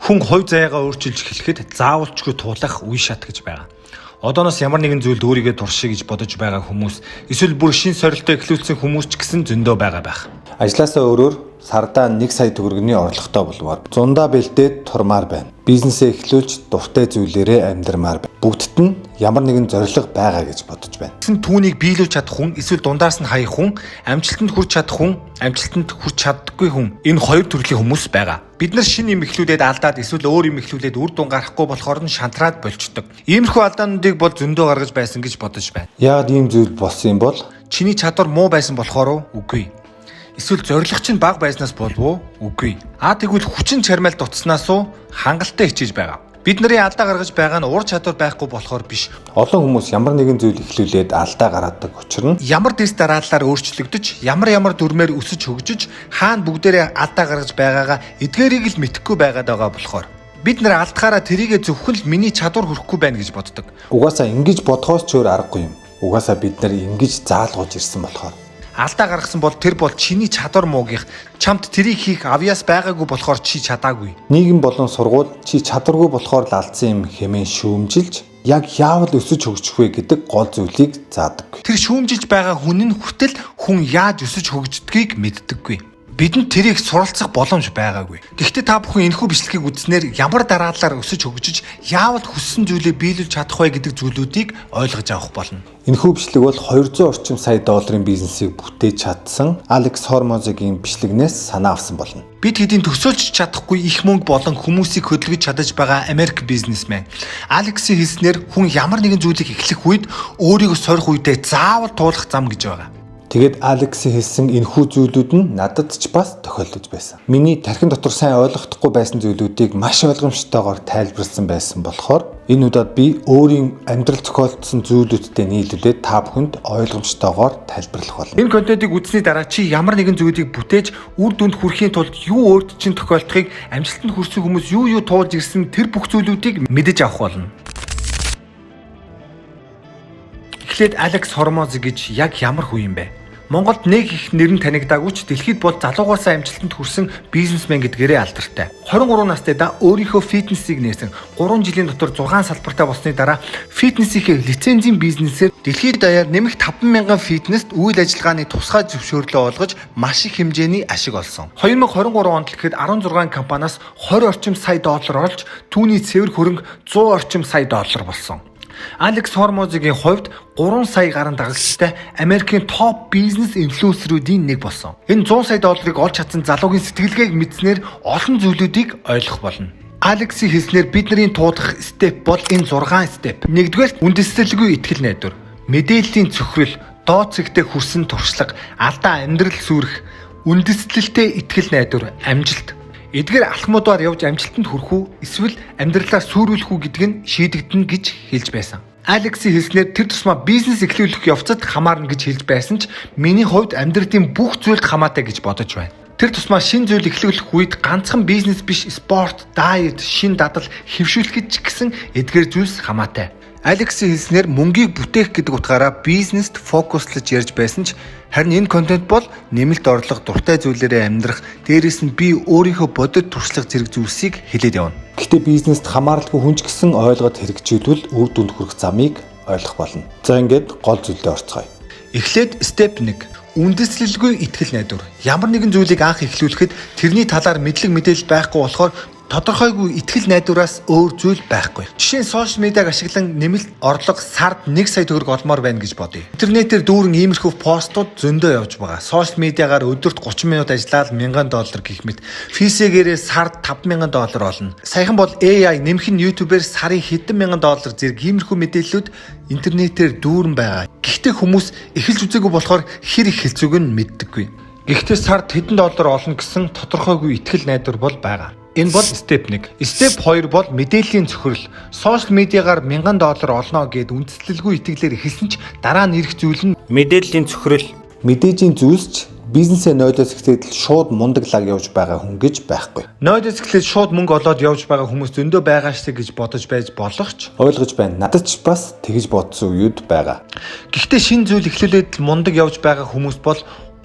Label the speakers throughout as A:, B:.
A: Хүн хувь заяагаа өөрчилж эхлэхэд заавалчгүй туулах үе шат гэж байгаа. Одооноос ямар нэгэн зүйлд өөрийгөө туршия гэж бодож байгаа хүмүүс эсвэл бүр шин сорилтоо эхлүүлсэн хүмүүс ч гэсэн зөндөө байгаа байх.
B: Ажлаасаа өөрөөр сардаа 1 сая төгрөгийн орлоготой болмоор зундаа бэлдээд турмаар байна. Бизнесээ эхлүүлж дуртай зүйлээрээ амьдрмаар байна. Бүгдд нь ямар нэгэн зорилго байгаа гэж бодож байна.
A: Тэгсэн түүнийг биелүүлж чадах хүн эсвэл дундаас нь хаях хүн, амжилтанд хүрч чадах хүн, амжилтанд хүрч чаддаггүй хүн энэ хоёр төрлийн хүмүүс байгаа. Бид нар шинэ юм эхлүүлээд алдаад эсвэл өөр юм эхлүүлээд үр дүн гарахгүй болохоор нь шантраад болчдөг. Иймэрхүү алдаануудыг бол зөндөө гаргаж байсан гэж бодож байна.
B: Яагаад ийм зүйл болсон юм бол?
A: Чиний чадвар муу байсан болохоор уу? Үгүй. Эсвэл зорилго чинь бага байснаас болов уу? Үгүй. Аа тэгвэл хүчин чармайл дутснаас уу? Хангалттай хичээж байгаа. Бид нарын алдаа гаргаж байгаа нь ур чадвар байхгүй болохоор биш.
B: Олон хүмүүс ямар нэгэн зүйл эхлүүлээд алдаа гаргадаг учир нь
A: Ямар дэс дараалалаар өөрчлөгдөж, ямар ямар дүрмээр өсөж хөгжиж, хаана бүгдээрээ алдаа гаргаж байгаагаа эдгээрийг л мэдэхгүй байгаад байгаа болохоор бид нар алдахаараа тэрийгэ зөвхөн л миний чадвар хүрэхгүй байна гэж боддог.
B: Угаасаа ингэж бодхоос ч өөр аргагүй юм. Угаасаа бид нар ингэж заалгуулж ирсэн болохоор.
A: Алдаа гаргасан бол тэр бол чиний чадвар муугийнх, чамд тэрийг хийх авьяас байгаагүй болохоор чи чадаагүй.
B: Нийгэм болон сургууль чи чадваргүй болохоор л алдсан юм хэмээн шүүмжилж яг яавал өсөж хөгжих вэ гэдэг гол зүйлийг заадаг.
A: Тэр шүүмжилж байгаа хүн нь хүртэл хүн яаж өсөж хөгждгийг мэддэггүй. Бидэнд тэрийг суралцах боломж байгаагүй. Гэхдээ та бүхэн энэхүү бичлэгийг үзснээр ямар дараалалаар өсөж хөгжиж, яавал хүссэн зүйлээ биелүүлж чадах вэ гэдэг зүйлүүдийг ойлгож авах болно.
B: Энэхүү бичлэг бол 200 орчим сая долларын бизнесийг бүтээж чадсан Алекс Хормозигийн бичлэгнээс санаа авсан болно.
A: Бид хэдийн төсөөлж чадахгүй их мөнгө болон хүмүүсийг хөдөлгөж чадаж байгаа Америк бизнесмен. Алексийн хэлснээр хүн ямар нэгэн зүйлийг эхлэх үед өөрийгөө сорих үедээ заавал туулах зам гэж байгаа.
B: Тэгээд Алексийн хэлсэн энэхүү зүйлүүд нь надад ч бас тохиолдож байсан. Миний тархин дотор сайн ойлгохдохгүй байсан зүйлүүдийг маш ойлгомжтойгоор тайлбарласан байсан болохоор энэ удаад би өөрийн амьдрал тохиолдсон зүйлүүдтэй нийлүүлээд та бүхэнд ойлгомжтойгоор тайлбарлах болно.
A: Энэ контентыг үзсний дараа чи ямар нэгэн зүйлийг бүтээж үр дүнд хүрэхийн тулд юу өөрт чинь тохиолдохыг, амжилтанд хүрсэн хүмүүс юу юу туулж ирсэн тэр бүх зүйлүүдийг мэдэж авах болно. Эхлээд Алекс Хормози гэж яг ямар хүн юм бэ? Монголд нэг их нэр нь танигдаагүй ч дэлхийд бол залуугаасаа амжилтанд хүрсэн бизнесмен гэдгээрээ алдартай. 23 настай да өөрийнхөө фитнесийг нээсэн. 3 жилийн дотор 6 салбартай болсны дараа фитнесийнхээ лицензийн бизнесээр дэлхийд даяар нэмэх 5,000 фитнест үйл ажиллагааны тусгай зөвшөөрлөө олгож маш их хэмжээний ашиг олсон. 2023 онд л гэхэд 16 компаниас 20 орчим сая доллар олж түүний цэвэр хөрөнгө 100 орчим сая доллар болсон. Алекс Хормозигийн хувьд 3 сая гаруй дагагчтай Америкийн топ бизнес инфлюенсерүүдийн нэг болсон. Энэ 100 сая долларыг олж чадсан залуугийн сэтгэлгээг мэдснээр олон зүйлүүдийг ойлгох болно. Алексийн хэлснээр бидний туулах step бол энэ 6 step. Нэгдүгээр үндэслэлгүй итгэл найдвар, мэдээллийн цөхрөл, доод цэгтээ хүрсэн туршлага, алдаа амьдрал сүрэх, үндэслэлтэй итгэл найдвар, амжилт. Эдгээр алхмуудаар явж амжилтанд хүрэх үү эсвэл амьдралаа сүрүүлэх үү гэдэг нь шийдэгдэнэ гэж хэлж байсан. Алексийн хэлснээр тэр тусмаа бизнес эхлүүлэх явцад хамаарна гэж хэлж байсан ч миний хувьд амьдралын бүх зүйлд хамаатай гэж бодож байна. Тэр тусмаа шинэ зүйл эхлүүлэх үед ганцхан бизнес биш спорт, diet, шинэ дадал хэвшүүлэхэд ч гэсэн эдгээр зүйлс хамаатай. Алексийн хэлснээр мөнгийг бүтээх гэдэг утгаараа бизнест фокуслаж ярьж байсан ч харин энэ контент бол нэмэлт орлого, дуртай зүйлээрээ амьдрах, дээрээс нь би өөрийнхөө бодит туршлага зэрэг зүйлсийг хэлээд явна.
B: Гэхдээ бизнест хамааралгүй хүн ч гэсэн ойлгоод хэрэгжүүлвэл үр дүнд хүрэх замыг ойлгох болно. За ингээд гол зүйлдээ орцгоё.
A: Эхлээд step 1. Үндэслэлгүй итгэл найдвар. Ямар нэгэн зүйлийг анх эхлүүлэхэд тэрний талаар мэдлэг мэдээлэл байхгүй болохоор тодорхойгүй итгэл найдвараас өөр зүйл байхгүй. Жишээ нь сошиал медиаг ашиглан нэмэлт орлого сард 1 сая төгрөг олмоор байна гэж бодъё. Интернетээр дүүрэн иймэрхүү постууд зөндөө явж байгаа. Сошиал медиагаар өдөрт 30 минут ажиллаад 1000 доллар гэх мэт. Фейсбүүкээрээ сард 5000 доллар олно. Саяхан бол AI нэмэх нь YouTube-ээр сарын хэдэн мянган доллар зэрэг иймэрхүү мэдээллүүд интернетээр дүүрэн байгаа. Гэхдээ хүмүүс эхэлж үзээгүй болохоор хэр их хэлцүүг нь мэддэггүй. Гэхдээ сард хэдэн доллар олно гэсэн тодорхойгүй итгэл найдвар бол байгаа. Энэ бол step 1. Step 2 бол мэдээллийн цөхрөл. Сошиал медиагаар 1000 доллар олно гэд үндэслэлгүй итгэлээр эхэлсэн ч дараа нь ирэх зүйл нь
C: мэдээллийн цөхрөл.
B: Мэдээжийн зүйлс ч бизнесээ нойлоос эхлээд л шууд мундаг лаг явж байгаа хүн гэж байхгүй.
A: Нойлоос эхлээд шууд мөнгө олоод явж байгаа хүмүүс зөндөө байгаа штэ гэж бодож байж болох ч
B: Ойлгож байна. Надад ч бас тэгж бодсон үеуд байгаа.
A: Гэхдээ шинэ зүйл эхлүүлээд л мундаг явж байгаа хүмүүс бол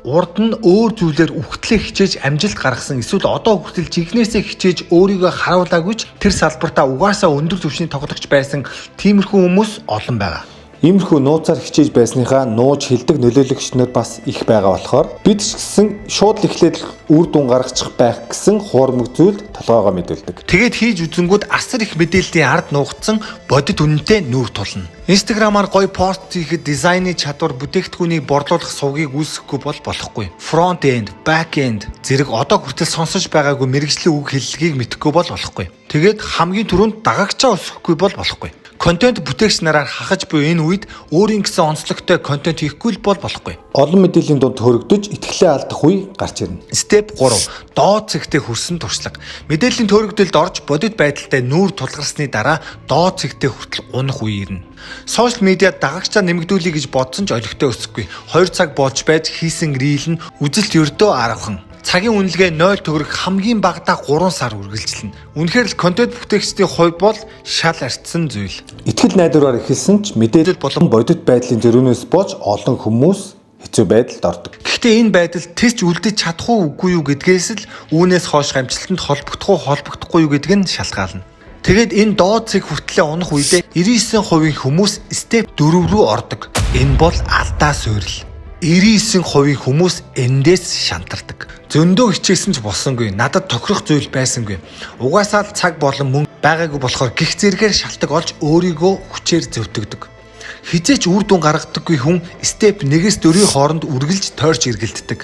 A: Урд нь өөр зүйлээр үхтлээ хичээж амжилт гаргасан эсвэл одоо хүртэл жинхнээсээ хичээж өөрийгөө харуулаагүй ч тэр салбартаа угаасаа өндөр түвшний тоглогч байсан тиймэрхүү хүмүүс олон байгаа.
B: Иймэрхүү нууцаар хичээж байсныхаа нууж хэлдэг нөлөөлөгч нар бас их байгаа болохоор бид ч гэсэн шууд л эхлээд үр дүн гаргачих байх гэсэн хуурмаг зүйлд толгойгоо мэдүүлдэг.
A: Тэгээд хийж үзэнгүүд асар их мэдээллийн ард нуугдсан бодит үнэнтэй нүүр тулна. Instagram-аар гоё пост хийхэд дизайны чадвар, бүтээгдэхүүнийг борлуулах сувгийг үүсгэхгүй бол болохгүй. Front end, back end зэрэг одоо хүртэл сонсож байгаагүй мэргэжлийн үг хэллэгийг мэдэхгүй бол болохгүй. Тэгээд хамгийн түрүүнд дагагчаа өсгөхгүй бол болохгүй. Контент бүтээгч нараар хахаж буй энэ үед өөрийн гэсэн онцлогтой контент хийхгүй л бол болохгүй.
B: Олон мэдээллийн дунд төөрөгдөж итгэлээ алдах үе гарч ирнэ.
A: Step 3. Доод цэгтээ хүрсэн туршлага. Мэдээллийн төөрөгдөлд орж бодит байдалтай нүүр тулгарсны дараа доод цэгтээ хүртэл унах үе ирнэ. Social media дагагчаа нэмэгдүүлье гэж бодсон ч олигтой өсөхгүй. 2 цаг болж байж хийсэн reel нь үзэлт ердөө 10хан. Цагийн үнэлгээ 0 төгрөг хамгийн багадаа 3 сар үргэлжилнэ. Үнэхээр л контент бүтээгчдийн хувьд бол шал арчсан зүйл.
B: Итгэл найдвараар эхэлсэн ч мэдээлэл болон бодит байдлын зөрүүнээс болж олон хүмүүс хэцүү байдалд ордог.
A: Гэхдээ энэ байдал тэсч үлдэж чадах уу үгүй юу гэдгээс л үүнээс хойш амжилтанд холбогдох уу холбогдохгүй юу гэдг нь шалтгаална. Тэгээд энэ доод цэг хүртлээ унах үедээ 99% хүмүүс step 4 рүү ордог. Энэ бол алдаа суурил. 99% хүмүүс эндээс шантардаг. Зөндөө хичээсэн ч болсонгүй. Надад тохирох зүйл байсангүй. Угаасаа л цаг болон мөнгө байгаагүй болохоор гих зэргээр шалтгаан олж өөрийгөө хүчээр зөвтгөдөг. Хэзээ ч үр дүн гаргадаггүй хүн step 1-ээс 4-ийн хооронд үргэлж тойрч эргэлддэг.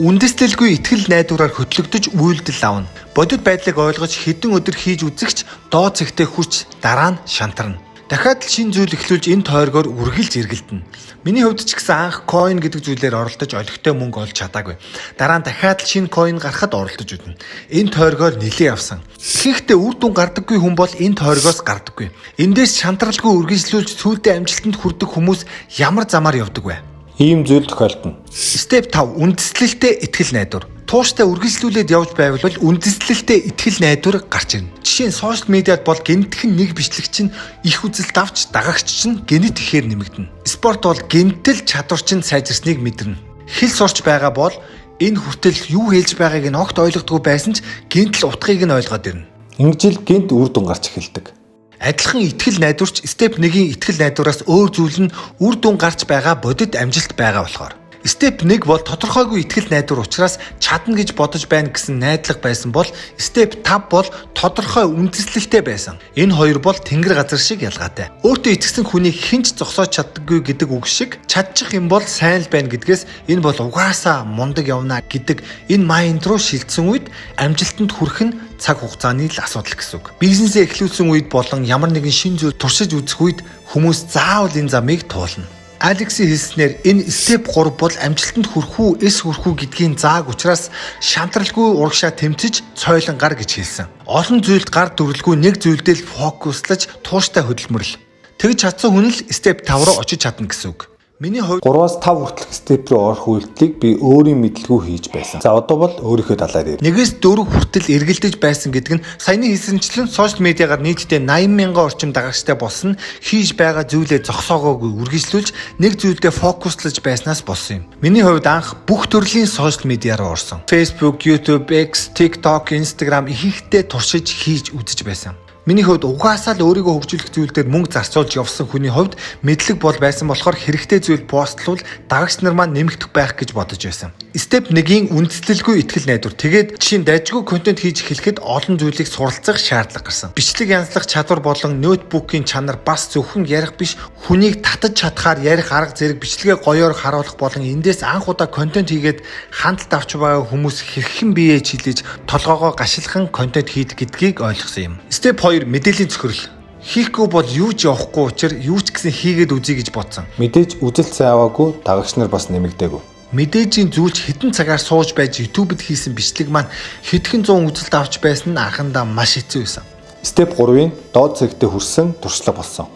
A: Үндэслэлгүй итгэл найдвараар хөтлөгдөж үйлдэл авна. Бодит байдлыг ойлгож хэдэн өдөр хийж үзэх ч доод цэгтээ хүрч дараа нь шантарна. Дахиад л шинэ зүйл эхлүүлж энэ тойргоор үргэлж эргэлдэнэ. Миний хувьд ч гэсэн анх coin гэдэг зүйлээр оролдож олигтой мөнгө олж чадаагүй. Дараа нь дахиад л шинэ coin гарахад оролдож үзнэ. Энэ тойргоор нэлээд явсан. Ихэнхдээ үр дүн гардаггүй хүн бол энэ тойргоос гардаггүй. Эндээс шантралгүй үргэлжлүүлж сүүлдээ амжилтанд хүрдэг хүмүүс ямар замаар явдаг вэ?
B: Ийм зүйл тохиолдоно.
A: Step 5 үндэслэлтэй итгэл найдвар. Тууштай үргэлжлүүлээд явж байвал үндэслэлтэй итгэл найдвар гарч ирнэ. Жишээ нь social media-д бол гэнэтхэн нэг бичлэг чинь их үзэлт авч дагагч чинь гэнэт ихээр нэмэгдэнэ. Спорт бол гэнэтэл чадвар чинь сайжирсныг мэдэрнэ. Хэл сурч байгаа бол энэ хүртэл юу хэлж байгааг нь огт ойлгодгүй байсан ч гэнэтэл утгыг нь ойлгоод ирнэ.
B: Ингэж л гэнэт үр дүн гарч эхэлдэг.
A: Адилхан итгэл найдварч step 1-ийн итгэл найдвараас өөр зүйл нь үр дүн гарч байгаа бодит амжилт байгаа болохоор. Step 1 бол тодорхойгүй итгэл найдвар учраас чадна гэж бодож байна гэсэн найдлага байсан бол step 5 бол тодорхой үндэслэлтэй байсан. Энэ хоёр бол тэнгэр газар шиг ялгаатай. Өөртөө итгэсэн хүнийг хэн ч зогсоож чаддаггүй гэдэг үг шиг чадчих юм бол сайн л байна гэдгээс энэ бол угаасаа мундаг явна гэдэг энэ mind руу шилжсэн үед амжилтанд хүрэх нь цаг хугацааны л асуудал гэсэн үг. Бизнесээ эхлүүлсэн үед болон ямар нэгэн шинэ зүйл туршиж үзэх үед хүмүүс заавал энэ замыг туулна. Алексийн хэлснээр энэ step 3 бол амжилтанд хүрэх үү, эс хүрэх үү гэдгийн зааг учраас шантралгүй урагшаа тэмцэж цойлон гар гэж хэлсэн. Олон зүйлд гар дүрлгүй нэг зүйлдээ л focus лаж тууштай хөдөлмөрлө. Тэгж чадсан хүн л step 5 руу очиж чадна гэсэн үг. Миний хувьд
B: 3-аас 5 хүртэлх step рүү орох үйлдэлийг би өөрийн мэдлгүй хийж байсан. За, одоо бол өөрийнхөө талаар ярь.
A: 1-ээс 4 хүртэл эргэлдэж байсан гэдэг нь саяны хэлсэнчлэн social media-гаар нийтдээ 80 мянган орчим дагагчтай болсон нь хийж байгаа зүйлээ зогсоогоогүй үргэлжлүүлж нэг зүйлдээ focus лож байснаас болсон юм. Миний хувьд анх бүх төрлийн social media руу орсон. Facebook, YouTube, X, TikTok, Instagram ихэнхдээ туршиж хийж үзэж байсан. Миний хувьд угаасаа л өөрийгөө хөгжүүлэх зүйл дээр мөнгө зарцуулж явсан хүний хувьд мэдлэг бол байсан болохоор хэрэгтэй зүйл post лвол дагагч нар маань нэмэгдэх байх гэж бодож байсан. Step 1-ийн үндэслэлгүй итгэл найдвар. Тэгээд жишээ нь дажгүй контент хийж эхлэхэд олон зүйлийг суралцах шаардлага гарсан. Бичлэг янзлах чадвар болон ноутбукийн чанар бас зөвхөн ярих биш, хүнийг татаж чадхаар ярих арга зэрэг, бичлэгээ гоёор харуулах болон эндээс анх удаа контент хийгээд хандлт авч байгаа хүмүүс хэрхэн биеэ чилэж толгоогоо гашилхан контент хийдэг гэдгийг ойлгосон юм. Step 2 мэдээллийн цөхрөл. Хийхгүй бол юу ч явахгүй учраас юу ч гэсэн хийгээд үзье гэж бодсон.
B: Мэдээж үзэлт сайн аваагүй, дагагч нар бас нэмэгдээгүй.
A: Мэдээжийн зүүлж хэдэн цагаар сууж байж YouTube-д хийсэн бичлэг маань хэдхэн зуун үзэлт авч байсан нь анхандаа маш хэцүү байсан.
B: Step 3-ын доод цэгтээ хүрсэн туршлага болсон.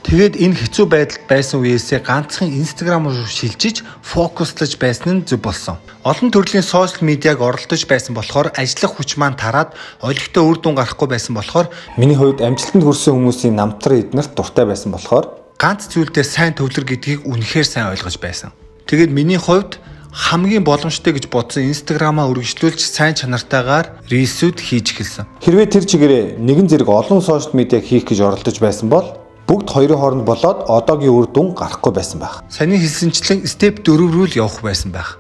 A: Тэгээд энэ хэцүү байдалд байсан үеэсээ ганцхан Instagram руу шилжиж focus лож байсан нь зөв болсон. Олон төрлийн social media-г оролдож байсан болохоор ажиллах хүч маань тараад олигтой үр дүн гарахгүй байсан болохоор
B: Миний хувьд амжилтанд хүрсэн хүмүүсийн намтран эднэрт дуртай байсан болохоор
A: ганц зүйлдээ сайн төвлөр гэдгийг үнэхээр сайн ойлгож байсан. Тэгээд миний хувьд Хамгийн боломжтой гэж бодсон Instagram-аа үргэлжлүүлж сайн чанартайгаар reels үүд хийж эхэлсэн.
B: Хэрвээ тэр чигээрээ нэгэн зэрэг олон social media хийх гэж оролдож байсан бол бүгд хоёрын хооронд болоод одоогийн үр дүн гарахгүй байсан байх.
A: Саяны хэлсэнчлэн step 4 рүү л явах байсан байх.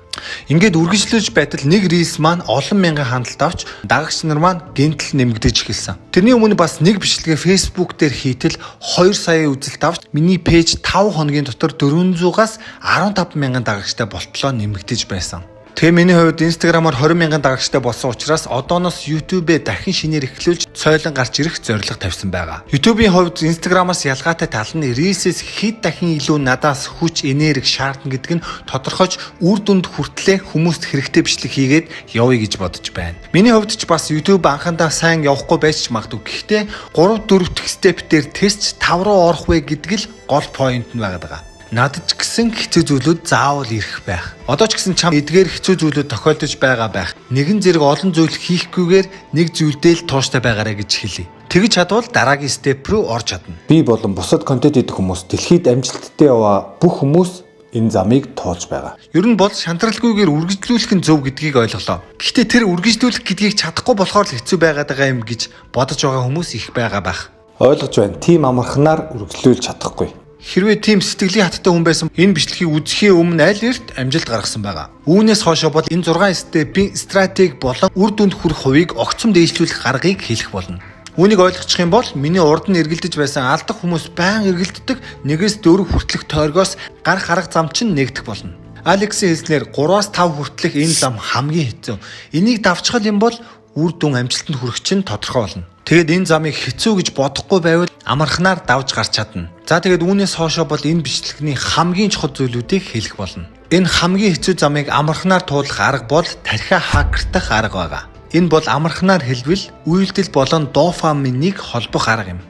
A: Ингээд үргэлжлүүлж байтал нэг reels маань олон мянган хандалт авч, дагагч нар маань гэнэтэл нэмэгдэж эхэлсэн. Тэрний өмнө бас нэг бичлэгээ Facebook дээр хийтэл 2 сая үзэлт авч, миний page 5 хоногийн дотор 400-аас 15 мянган дагагчтай болтлоо нэмэгдэж байсан. Тэгээ миний хувьд Instagram-аар 20 мянган дагагчтай болсон учраас одооноос YouTube-ээ дахин шинээр эхлүүлж цойлон гарч ирэх зорилго тавьсан байгаа. YouTube-ийн хувьд Instagram-аас ялгаатай тал нь Reels-ээс хэд дахин илүү надаас хүч, энерги шаардна гэдэг нь тодорхойч үр дүнд хүртлээ хүмүүст хэрэгтэй бичлэг хийгээд явъя гэж бодож байна. Миний хувьд ч бас YouTube анхандаа сайн явахгүй байж ч магадгүй. Гэхдээ 3 4 дахь step дээр тэрч 5 руу орох вэ гэдэг л гол point нь байгаад байгаа. Надад ч гэсэн хэцүү зүйлүүд заавал ирэх байх. Одоо ч гэсэн чам эдгээр хэцүү зүйлүүд тохиолдож байгаа байх. Нэгэн зэрэг олон зүйл хийхгүйгээр нэг зүйлдээ л тууштай байгаарай гэж хэлье. Тэгж чадвал дараагийн step рүү орж чадна.
B: Би болон бусад контент хийдэг хүмүүс, дэлхийд амжилттай яваа бүх хүмүүс энэ замыг туулж байгаа.
A: Ер нь бол шантралгүйгээр үргэлжлүүлэх нь зөв гэдгийг ойлголоо. Гэхдээ тэр үргэлжлүүлэх гэдгийг чадахгүй болохоор л хэцүү байгаад байгаа юм гэж бодож байгаа хүмүүс их байгаа байх.
B: Ойлгож байна. Тийм амархнаар үргэлжлүүлж чадахгүй.
A: Хэрвээ тийм сэтгэлийн хаттай хүн байсан энэ бичлэгийг үзэхийн өмнө аль эрт амжилт гаргасан байгаа. Үүнээс хойшоо бол энэ 6 step ийн стратеги болон үр дүнд хүрэх хувийг огцом дээшлүүлэх аргыг хэлэх болно. Үүнийг ойлгочих юм бол миний урд нь эргэлдэж байсан алдах хүмүүс байн эргэлддэг 1-ээс 4 хүртэлх тойргоос гарах арга зам чинь нэгдэх болно. Алексийн хэлснээр 3-аас 5 хүртэлх энэ зам хамгийн хэцүү. Энийг давчхал юм бол үр дүн амжилтанд хүрэх чинь тодорхой болно. Тэгээд энэ замыг хэцүү гэж бодохгүй байвал амархнаар давж гарч чадна. За, тэгээд үүнээс хойшоо бол энэ бичлэгний хамгийн чухал зүйлүүдийг хэлэх болно. Энэ хамгийн хэцүү замыг амархнаар туулах арга бол тархиа hacker тах арга байгаа. Энэ бол амархнаар хэлбэл үйлдэл болон дофаминыг холбох арга юм.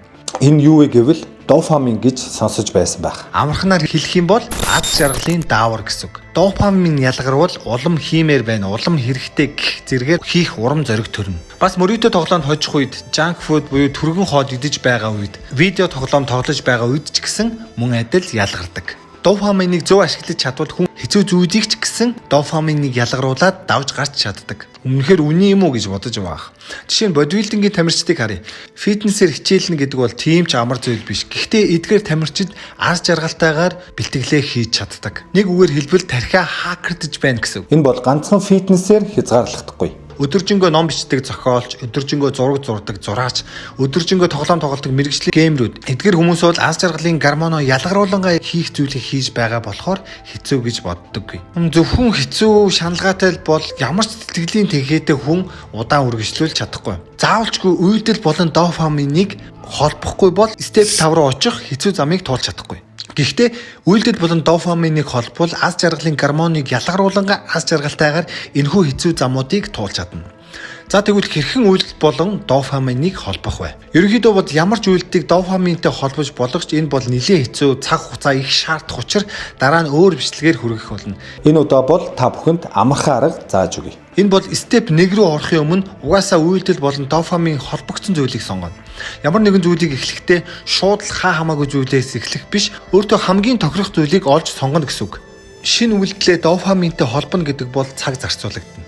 B: Энэ юу вэ гэвэл дофамин гэж сонсож байсан байх.
A: Амархнаар хэлэх юм бол аз жаргалын даавар гэсэн үг. Дофамин ялгарвал улам хиймээр байна, улам хэрэгтэй гэх зэрэгээр хийх урам зориг төрнө. Бас мөрөөдөө тоглоонд хожих үед, junk food буюу түргэн хоол идэж байгаа үед, видео тоглоом тоглож байгаа үед ч гэсэн мөн адил ялгардаг. Дофаминыг зөв ашиглаж чадвал хүн хэцүү зүйлийг ч гэсэн дофаминыг ялгаруулад давж гарч чаддаг. Үнэхээр үнэн юм уу гэж бодож байгаа. Жишээ нь bodybuilding ийн тамирчдыг харъя. Фитнесээр хичээлнэ гэдэг бол тийм ч амар зүйл биш. Гэхдээ эдгээр тамирчид аз жаргалтайгаар бэлтгэлээ хийж чаддаг. Нэг үгээр хэлбэл тархиа hacker даж байна гэсэн.
B: Энэ бол ганцхан фитнесээр хязгаарлахдаггүй.
A: Өдөржингөө ном бичдэг зохиолч, өдөржингөө зураг зурдаг зураач, өдөржингөө тоглоом тоглодог мэргэжлийн gamer үүд. Эдгээр хүмүүс бол аз жаргалын гормоноо ялгаруулангаа хийх зүйлийг хийж байгаа болохоор хэцүү гэж боддоггүй. Зөвхөн хэцүү шаналгаатай бол ямар ч сэтгэлийн тэнхээтэй хүн удаан үргэлжлүүлж чадахгүй. Заавалчгүй үйлдэл болон дофаминыг холбохгүй бол step 5 руу очих хэцүү замыг туулж чадахгүй. Гэхдээ үйлдэл болон дофаминыг холбовол аз жаргалын гормоныг ялгаруулангаа аз жаргалтайгаар энэхүү хэцүү замуудыг туулж чадна. За, тэгвэл хэрхэн үйлдэл болон дофаминыг холбох вэ? Ерөнхийдөө бол ямар ч үйлдэлийг дофаминтай холбож болох ч энэ бол нэлээд хэцүү, цаг хугацаа их шаардах учир дараа нь өөр бичлэгээр хүргэх болно.
B: Энэ удаа бол та бүхэнд амархан арга зааж өгье.
A: Энэ бол step 1 рүү орохын өмнө угаасаа үйлдэл болон дофамин холбогдсон зүйлийг сонгоно. Ямар нэгэн зүйлийг эхлэхдээ шууд л хаа хамаагүй зүйлээс эхлэх биш, өөртөө хамгийн тохирох зүйлийг олж сонгоно гэсэн үг. Шинэ үйлдэлээ дофаминтай холбоно гэдэг бол цаг зарцуулагдана.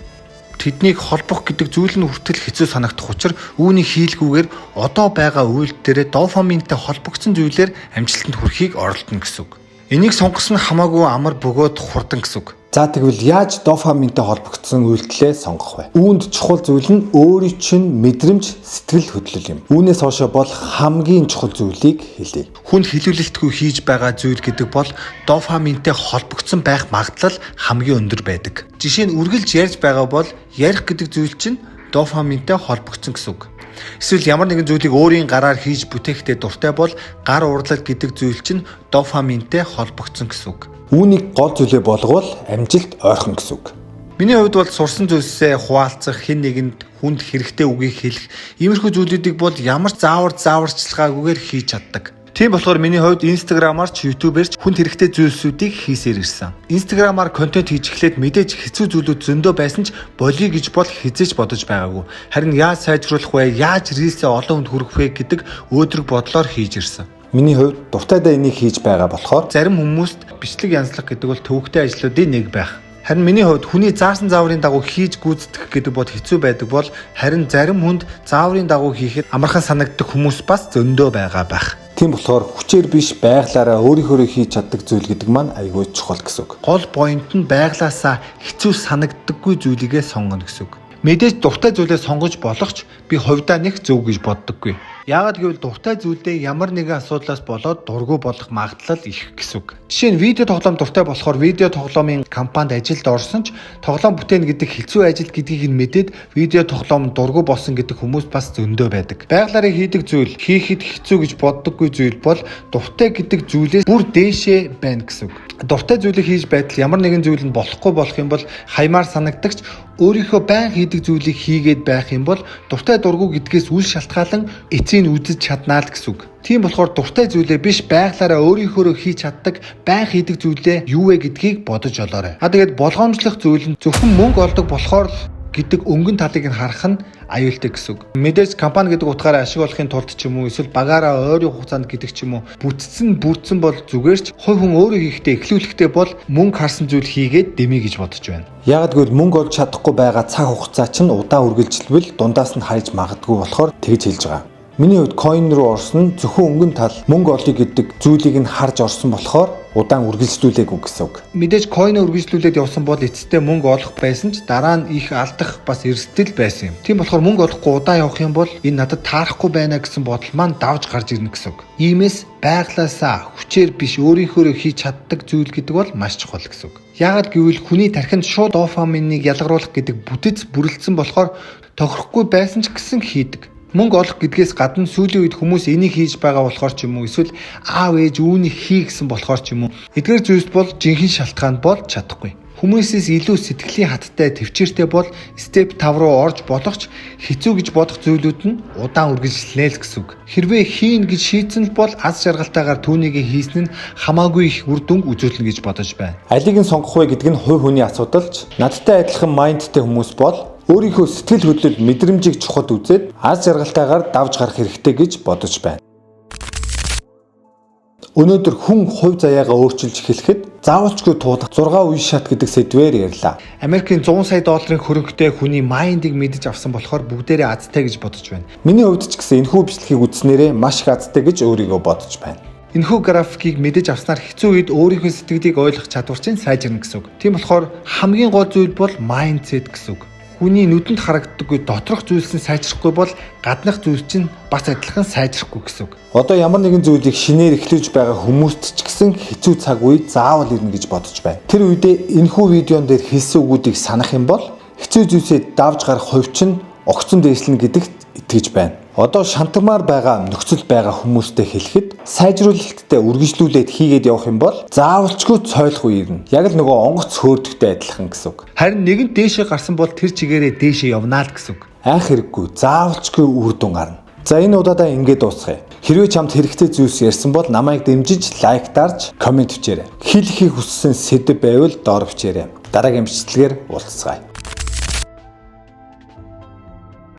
A: Тэднийг холбох гэдэг зүйл нь хүртэл хэцүү санагдах учир үүнийг хийлгүүгээр одоо байгаа үйлдэл дээрээ дофаминтай холбогдсон зүйлээр амжилтанд хүрэхийг оролдоно гэсэн үг. Энийг сонгосон нь хамаагүй амар бөгөөд хурдан гэсэн үг.
B: За, тэгвэл яаж дофаминтай холбогдсон үйлдэлээ сонгох вэ? Үүнд чухал зүйл нь өөрийн чинь мэдрэмж, сэтгэл хөдлөл юм. Үүнээс хойшоо бол хамгийн чухал зүйлийг хэлье.
A: Хүнд хэлүүлэлтгүй хийж байгаа зүйл гэдэг бол дофаминтай холбогдсон байх магадлал хамгийн өндөр байдаг. Жишээ нь үргэлж ярьж байгаа бол ярих гэдэг зүйл чинь дофаминтай холбогдсон гэсэн үг. Эсвэл ямар нэгэн зүйлийг өөрийн гараар хийж бүтээхтэй дуртай бол гар урлал гэдэг зүйл чинь дофаминтай холбогдсон гэсэн үг.
B: Үүнийг гол зүйлээ болговол амжилт ойрхон гэсэн үг.
A: Миний хувьд бол сурсан зүйлсээ хуваалцах, хэн нэгэнд хүнд хэрэгтэй үгийг хэлэх, иймэрхүү зүйлүүдийг бол ямар ч заавар зааварчилгаагүйгээр хийж чаддаг. Тийм болохоор миний хувьд Instagram-аар ч YouTube-ээр ч хүнд хэрэгтэй зүйлсүүдийг хийсээр ирсэн. Instagram-аар контент хийж эхлээд мэдээж хэцүү зүйлүүд зөндөө байсан ч болиё гэж бол хэзээ ч бодож байгаагүй. Харин яаж сайжруулах вэ, яаж reels ээ олон хүнд хүргэх вэ гэдэг өөдрөг бодлоор хийж ирсэн.
B: Миний хувьд дуртайдаа энийг хийж байгаа болохоор
A: Зарим хүмүүст бичлэг янзлах гэдэг бол төвөгтэй ажлуудын нэг байх. Харин миний хувьд хүний заасан зааврын дагуу хийж гүйцэтгэх гэдэг бод хэцүү байдаг бол харин зарим хүнд зааврын дагуу хийхэд амархан санагддаг хүмүүс бас зөндөө байгаа байх.
B: Тийм болохоор хүчээр биш, байглаараа өөрийнхөөрөө хийж чаддаг зүйл гэдэг маань айгүй чухал гэсэн үг.
A: Гол point нь байглаасаа хэцүү санагддаггүй зүйлийгээ сонгоно гэсэн үг. Мэдээж дуртай зүйлээ сонгож болох ч би хувьдаа нэг зөв гэж боддоггүй. Яагаад гэвэл дуртай зүйлдээ ямар нэгэн асуудлаас болоод дургүй болох магадлал их гэсэн үг. Жишээ нь, видео тоглоом дуртай болохоор видео тоглоомын компанид ажилд орсон ч тоглоом бүтээн гэдэг хэцүү ажил гэдгийг нь мэдээд видео тоглоом дургүй болсон гэдэг хүмүүс бас зөндөө байдаг. Байглаараа хийдэг зүйл, хийхэд хэцүү гэж боддоггүй зүйл бол дуртай гэдэг зүйлээс бүр дээшээ байна гэсэн үг. Дуртай зүйлийг хийж байтал ямар нэгэн зүйл нь болохгүй болох юм бол хаймаар санагдагч өөрийнхөө байн хийдэг зүйлийг хийгээд байх юм бол дуртай дургүй гэдгээс үл шалтгаалan эцийг үзэж чаднаа л гэсэн үг. Тийм болохоор дуртай зүйлээ биш, байглаараа өөрийнхөөрөө хийж чаддаг, байн хийдэг зүйлээ юу вэ гэдгийг бодож олоорой. А тэгээд болгоомжлох зүйл нь зөвхөн мөнгө олдог болохоор л гэдэг өнгөн талыг нь харах нь аюултай гэсэн үг. Мэдээж компани гэдэг утгаараа ашиг олохын тулд ч юм уу, эсвэл багаараа ойрын хугацаанд гэдэг ч юм уу, бүтцэн бүрдсэн бол зүгээр ч хувь хүн өөрөө хийхдээ, эхлүүлэхдээ бол мөнгө харсан зүйл хийгээд дэмий гэж бодож байна.
B: Яагаад гэвэл мөнгө олж чадахгүй байгаа цаг хугацаа чинь удаан үргэлжилвэл дундаас нь хайж магадгүй болохоор тэгж хэлж байгаа. Миний хувьд coin руу орсон нь зөвхөн өнгөн тал, мөнгө олъё гэдэг зүйлийг нь харж орсон болохоор удаан үргэлжлүүлээгүй гэсэн үг.
A: Мэдээж coin үргэлжлүүлээд явсан бол эцэстээ мөнгө олох байсан ч дараа нь их алдах бас эрсдэл байсан юм. Тийм болохоор мөнгө олохгүй удаан явах юм бол энэ надад таарахгүй байна гэсэн бодол маань давж гарч ирнэ гэсэн үг. Иймээс байглаасаа хүчээр биш, өөрийнхөөрөө хийж чаддаг зүйл гэдэг бол маш чухал гэсэн үг. Яагаад гэвэл хүний тархинд шууд дофаминыг ялгаруулах гэдэг бүтэц бүрэлдсэн болохоор тохирохгүй байсан ч гэсэн хийдэг. Мөнгө олох гэдгээс гадна сүүлийн үед хүмүүс энийг хийж байгаа болохоор ч юм уу, эсвэл аав ээж үүнийг хий гэсэн болохоор ч юм уу, эдгээр зүйлс бол жинхэнэ шалтгаан бол чадахгүй. Хүмүүсээс илүү сэтгэлийн хаттай, тэвчээртэй бол step 5 руу орж болох ч хэцүү гэж бодох зүйлүүд нь удаан үргэлжлэнэ л гэсэн үг. Хэрвээ хийн гэж шийдсэн л бол аз жаргалтайгаар түүнийг хийсэн нь хамаагүй их үр дүнг үзүүлнэ гэж бодож байна.
B: Алийг нь сонгох вэ гэдэг нь хувь хүний асуудал ч надтай адилхан mind тэй хүмүүс бол өөрийнхөө сэтгэл хөдлөл, мэдрэмжийг чухал үзээд аз жаргалтайгаар давж гарах хэрэгтэй гэж бодож байна. Өнөөдөр хүн хувь заяагаа өөрчилж эхлэхэд заавалчгүй туулах 6 үе шат гэдэг сэдвээр ярьлаа.
A: Америкийн 100 сая долларын хөрөнгөтэй хүний mind ыг мэдэж авсан болохоор бүгдээрээ азтай гэж бодож байна.
B: Миний хувьд ч гэсэн энэхүү бичлэгийг үзснээрээ маш их азтай гэж өөрийгөө бодож байна.
A: Энэхүү графикийг мэдэж авснаар хэцүү үед өөрийнхөө сэтгэлийг ойлгох чадвар чинь сайжирна гэсэн үг. Тийм болохоор хамгийн гол зүйл бол mindset гэсэн үг. Хүний нүдэнд харагддаггүй доторх зүйлс нь сайжрахгүй бол гаднах зүйлс чинь бас адилхан сайжрахгүй гэсэн үг.
B: Одоо ямар нэгэн зүйлийг шинээр эхлүүлж байгаа хүмүүст ч гэсэн хэцүү цаг үе заавал ирнэ гэж бодож байна. Тэр үедээ энэхүү видеон дээр хэлсэн үгүүдийг санах юм бол хэцүү зүйлсээ давж гарах хувь чинь огцом дээшлэнэ гэдэгт итгэж байна. Одоо шантармаар байгаа нөхцөл байгаа хүмүүстээ хэлэхэд сайжруулалттай үргэлжлүүлээд хийгээд явах юм бол заавалчгүй цойлох үе ирнэ. Яг л нөгөө онгоц хөөрдөгтэй адилхан гэсэн үг.
A: Харин нэгэнт дээшээ гарсан бол тэр чигээрээ дээшээ явнаа л гэсэн үг.
B: Айх хэрэггүй, заавалчгүй үр дүн гарна. За, энэ удаадаа ингээд дуусгая. Хэрвээ чамд хэрэгтэй зүйлс ярьсан бол намайг дэмжиж like дарж, comment бичээрэй. Хэлэхийг хүссэн сэдэв байвал доор бичээрэй. Дараагийн бичлэгээр уулзцгаая.